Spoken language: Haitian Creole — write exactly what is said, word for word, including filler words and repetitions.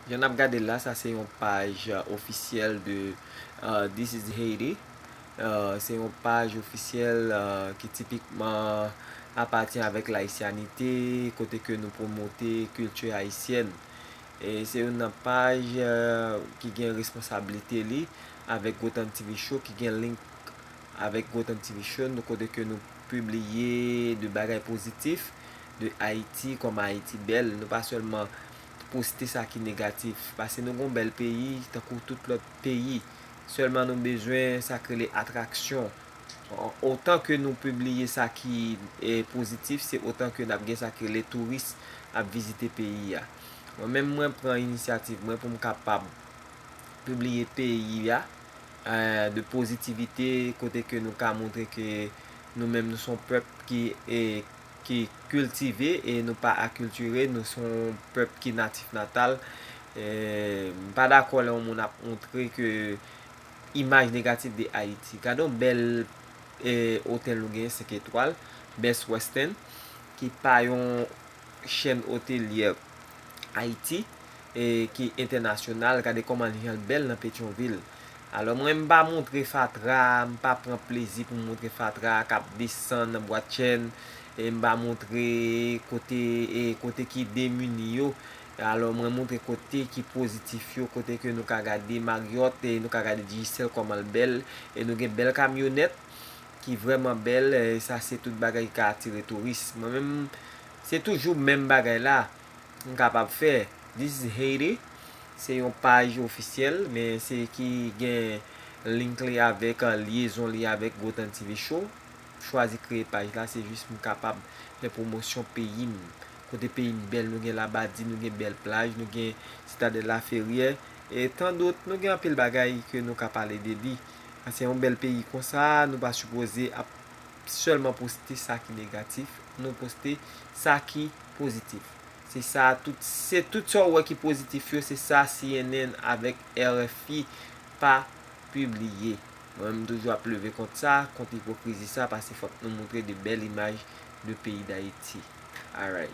Jan n ap gade l la, sa se yon paj, euh, ofisyèl de, euh, This is Haiti. Euh, se yon paj ofisyèl, euh, ki tipikman apatyen avèk layisyanite, kote ke nou pwomote kilti ayisyèn. E se youn nan paj, euh, ki gen responsablite li avèk Gotan T V Show, ki gen link avèk Gotan T V Show, nou kote ke nou pibliye de bagay pozitif de Ayiti, kòman Ayiti bèl. Nou pa sèlman poste sa ki negatif, paske nou gon bèl peyi, tankou tout lòt peyi. Sèlman nou bezwen sa k rele atraksyon. Otan ke nou pibliye sa ki, eh, pozitif, se otan ke n ap gen sa ki rele touris ap vizite peyi a. Mwen menm, mwen pran inisyativ mwen pou m kapab pibliye peyi a, eh, de pozitivite, kote ke nou ka montre ke nou menm nou se yon pèp ki, eh, ki kiltive e nou pa akiltire, nou se yon pèp ki natif natal. Eh, m pa dakò lè yon moun ap montre ke imaj negatif de Ayiti. Gade yon bèl, eh, otèl nou genyen, senk etwal, Best Westin, ki pa yon chèn otelyè Ayiti, eh, ki entènasyonal. Gade kòman li jan l bèl nan Petyonvil. Alò, mwen, m pa montre fatra, m pa pran plezi pou m montre fatra k ap desann nan bwat chèn, e m pa montre kote, e kote ki demini yo. Alò, mwen montre kote ki pozitif yo, kote ke nou ka gade Marriott, e nou ka gade Digicel kòman l bèl, e nou gen bèl kamyonèt ki vrèman bèl, e sa se tout bagay ki ka atire touris. Mwen menm, se toujou menm bagay la m kapab fè. This is Haiti, se yon paj ofisyèl, men se ki gen link li avèk, euh, lyezon li avèk Gotan T V Show. Chwazi kreye paj la, se jis pou m kapab fè pwomosyon peyi m. Kote peyi m bèl, nou gen Labadi, nou gen bèl plaj, nou gen Sitadèl Laferyè, e tan dòt, nou gen anpil bagay ke nou ka pale de li. Paske yon bèl peyi konsa, nou pa sipoze ap sèlman poste sa ki negatif, nou poste sa ki pozitif. Se sa, tout, se tout sa w wè ki pozitif yo, se sa C N N avèk R F I pa pibliye. Mwen, m toujou ap leve kont sa, kont ipokrizi sa, paske fòk nou montre de bèl imaj de peyi Dayiti. Alright.